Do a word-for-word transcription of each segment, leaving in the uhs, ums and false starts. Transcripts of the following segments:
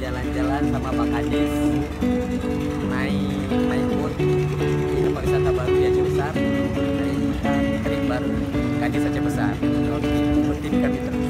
Jalan-jalan sama Bang Hadis, naik, naik boat di tempat wisata baru di Aceh Besar. Dari kita trip baru ke Hadis Aceh Besar. Oke, ikutin kami terus.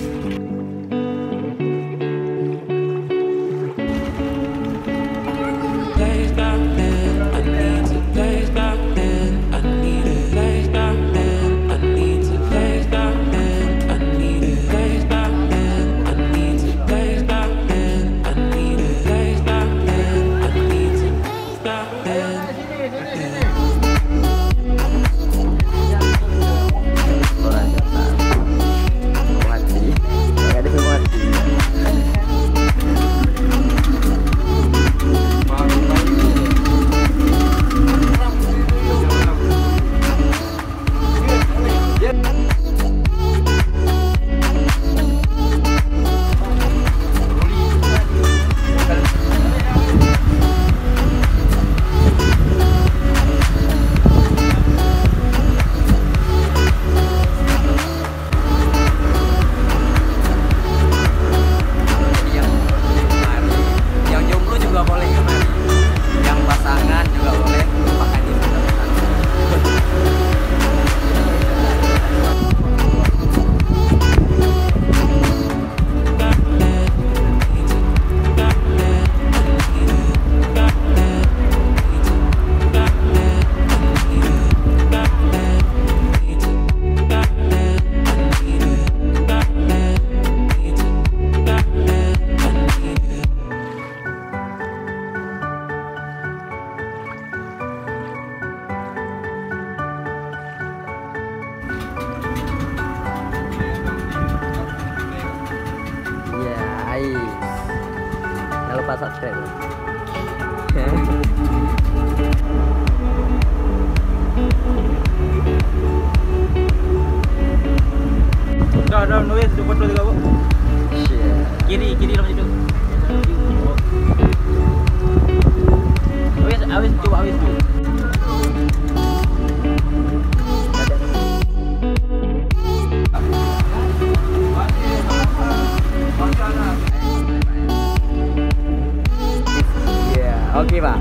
Yang jomblo juga boleh kemari. Yang pasangan juga boleh. Ya, ais. Jangan lupa subscribe. Dah, dah, nulis tu foto juga, Bu. Kiri, kiri dalam situ. Awis, awis tu, awis tu. Ya, oke, Pak.